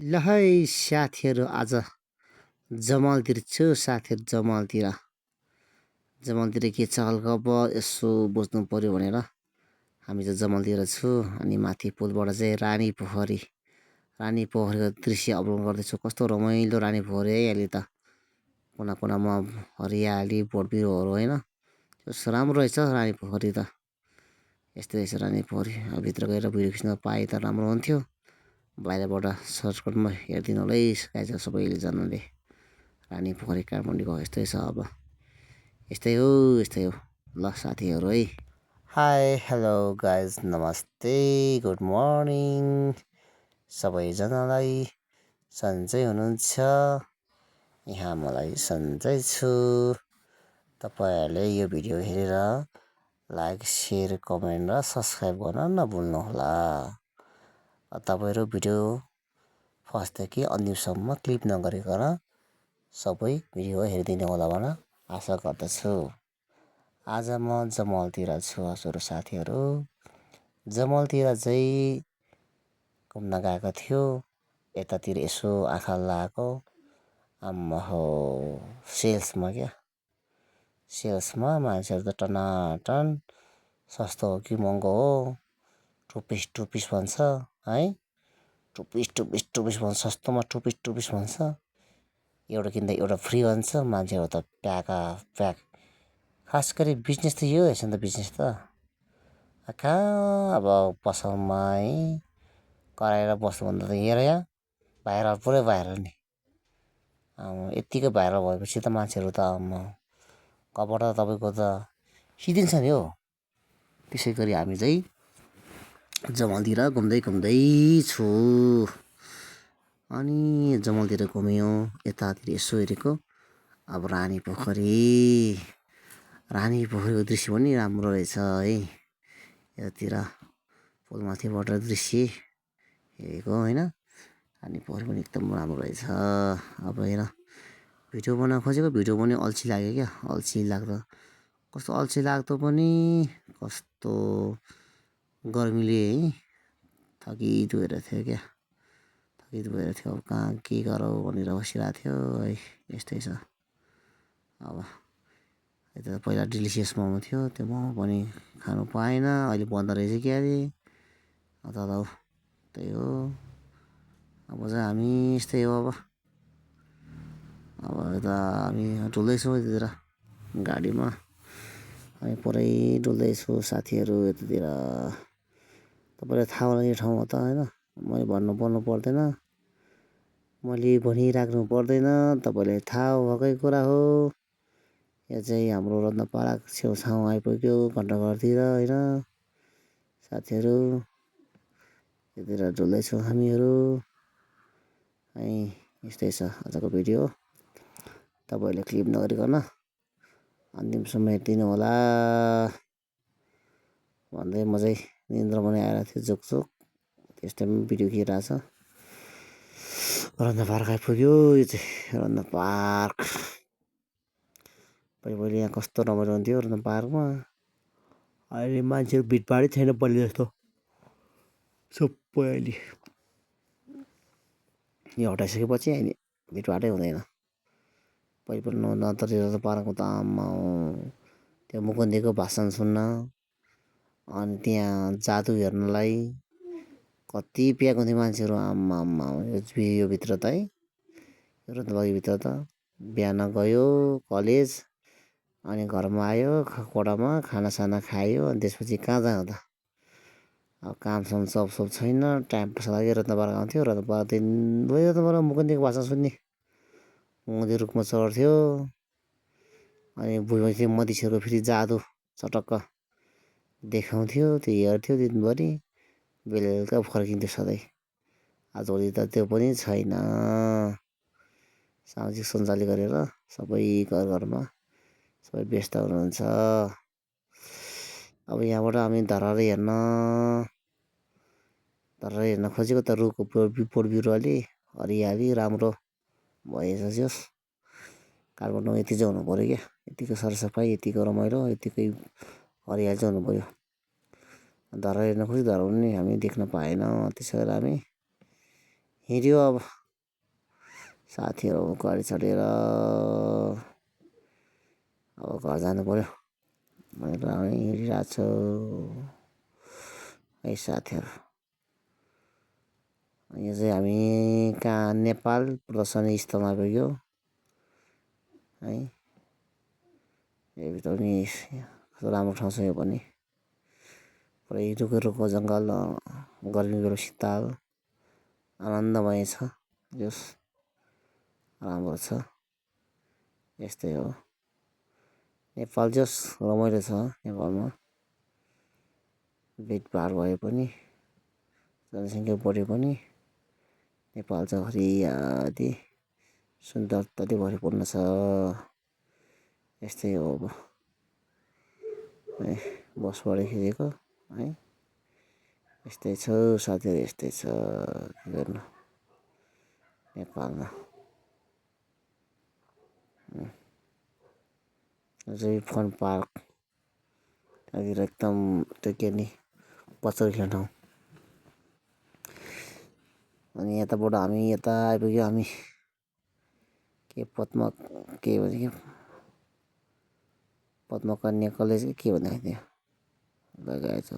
ल है साथीहरू आज जमलतिर छु साथीहरू जमलतिर के छ हल्खबर यसो बुझ्नु पर्यो भनेर हामी चाहिँ जमलतिर छु अनि माथि पुलबाट चाहिँ रानी पोखरीको दृश्य अवलोकन गर्दैछु। कस्तो रमाइलो रानी पोखरी है। अहिले त कुना कुनामा हरियाली बोटबिरुवाहरू होइन कस्तो राम्रो रहेछ रानी पोखरी त। यस्तै रहेछ रानी पोखरी। भित्र गएर भिडियो खिच्न पाए त राम्रो हुन्थ्यो। बाहिरबाट सर्टकटमा हेरिदिनु होला है गाइज सबैजनाले। रानी पोखरी काठमाडौँको यस्तै छ अब। यस्तै हो ल साथीहरू है। हाई हेलो गाइज नमस्ते गुड मर्निङ सबैजनालाई। सन्चै हुनुहुन्छ? यहाँ मलाई सन्चै छु। तपाईँहरूले यो भिडियो हेरेर लाइक सेयर कमेन्ट र सब्सक्राइब गर्न नभुल्नुहोला। तपाईँहरू भिडियो फर्स्टदेखि अन्तिमसम्म क्लिक नगरिकन सबै भिडियो हेरिदिनु होला भनेर आशा गर्दछु। आज म जमलतिर छु हजुर साथीहरू। जमलतिर चाहिँ घुम्न गएको थियो। यतातिर यसो आँखा लगाएको। आम्मा हो सेल्समा मान्छेहरू त टनाटन। सस्तो हो कि महँगो हो? टु पिस भन्छ है। टु पिस भन्छ। सस्तोमा टु पिस भन्छ। एउटा किन्दा एउटा फ्री भन्छ। मान्छेहरू त प्याक। खास गरी बिजनेस त यो रहेछ नि त। बिजनेस त कहाँ अब पसलमा है कराएर बस्नुभन्दा त हेर यहाँ भाइरल पुरै भाइरल नि। यत्तिकै भाइरल भएपछि त मान्छेहरू त कबाट तपाईँको त सिद्धिन्छ नि हो। त्यसै गरी हामी चाहिँ जमलतिर घुम्दै छु। अनि जमलतिर घुम्यौँ। यतातिर यसो हेरेको अब रानी पोखरीको दृश्य पनि राम्रो रहेछ है। यतातिर पुलमाथिबाट दृश्य हेरेको होइन। रानी पोखरी पनि एकदम राम्रो रहेछ। अब हेर भिडियो बनाउन खोजेको भिडियो पनि अल्छी लाग्यो क्या। कस्तो अल्छी लाग्दो पनि कस्तो गर्मीले है थकित भएर थियो। अब कहाँ के गरौँ भनेर बसिरहेको थियो है। यस्तै छ अब। यता पहिला डिलिसियस मोमो थियो। त्यो मोमो पनि खानु पाएन। अहिले बन्द रहेछ क्या अरे। तर त्यही हो। अब चाहिँ हामी यस्तै हो। अब यता हामी डुल्दैछौँ यतातिर गाडीमा। हामी पुरै डुल्दैछु साथीहरू यतातिर। तपाईँलाई थाहा होला यो ठाउँमा त होइन। मैले भन्नु पर्दैन। मैले भनिराख्नु पर्दैन। तपाईँलाई थाहा भएकै कुरा हो। यो चाहिँ हाम्रो रत्न पार्क छेउछाउ आइपुग्यो घन्टाघरतिर होइन साथीहरू। यतातिर डुल्दैछौँ हामीहरू है। यस्तै छ आजको भिडियो। तपाईँहरूले क्लिप नगरिकन अन्तिमसम्म हेरिदिनु होला भन्दै म चाहिँ निन्द्रा पनि आइरहेको थियो जोक। त्यस्तै पनि भिडियो खिचिरहेको छ। रत्न पार्क आइपुग्यो। यो चाहिँ रत्न पार्क। पहिले यहाँ कस्तो रमाइलो हुन्थ्यो रत्न पार्कमा। अहिले मान्छेहरू भिडभाडै छैन पहिले जस्तो। सबै अहिले यो हटाइसकेपछि अहिले भिडभाडै हुँदैन। पहिले रत्न पार्कमा त त्यो मुकुन्देको भाषण सुन्न अनि त्यहाँ जादु हेर्नलाई कति प्याक हुन्थ्यो मान्छेहरू। यो भित्र त है रत्नबागीभित्र त बिहान गयो कलेज अनि घरमा आयो कोठामा खानासाना खायो अनि त्यसपछि कहाँ जानु त। अब कामसाम सब छैन। टाइम पास लागि रत्न पार्क आउँथ्यो। रत्न पार्क दिनभरि रत्न पार्क मुकुन्देको भाषण सुन्ने। मुकुन्दी रुखमा चढ्थ्यो अनि भुइँमा चाहिँ मधिसेको फेरि जादु चटक्क देखाउँथ्यो। त्यो हेर्थ्यो दिनभरि बेलुका फर्किन्थ्यो सधैँ। आजभोलि त त्यो पनि छैन। सामाजिक सञ्जालले गरेर सबै घरमा सबै व्यस्त हुनुहुन्छ। अब यहाँबाट हामी धरहरा हेर्न खोजेको त रुखको बोट बिरुवाले हरियाली राम्रो भएछ। काठमाडौँमा यति चाहिँ हुनु पऱ्यो क्या। यतिको सरसफाइ यतिको रमाइलो यतिकै हरियाली चाहिँ हुनु पऱ्यो। धरहरा हेर्न खोज्यो धरहरा पनि हामी देख्न पाएन। त्यसै गरेर हामी हिँड्यो अब साथीहरू गाडी चढेर अब घर जानु पऱ्यो भनेर हिँडिरहेको छु है साथीहरू। यो चाहिँ हामी कहाँ नेपाल प्रदर्शनी स्थलमा पुग्यो है। यो पनि कस्तो राम्रो ठाउँ छ यो पनि, पुरै रुखो जङ्गल, गर्मी बेला शीतल आनन्दमय छ, जस राम्रो छ। यस्तै हो नेपाल, जस रमाइलो छ नेपालमा। भिडभाड भए पनि, जनसङ्ख्या बढे पनि नेपाल चाहिँ हरियाली सुन्दरताले भरिपूर्ण छ। यस्तै हो अब है, बसबाट खिचेको है। यस्तै छ साथीहरू, यस्तै छ, के गर्नु नेपालमा। चाहिँ फन पार्क त्यहाँतिर एकदम त्यो के नि पछाडि खेल्ने ठाउँ। अनि यताबाट हामी यता आइपुग्यो हामी के के भन्छ के पद्मकन्या कलेज के भन्दाखेरि त्यो लगाएछ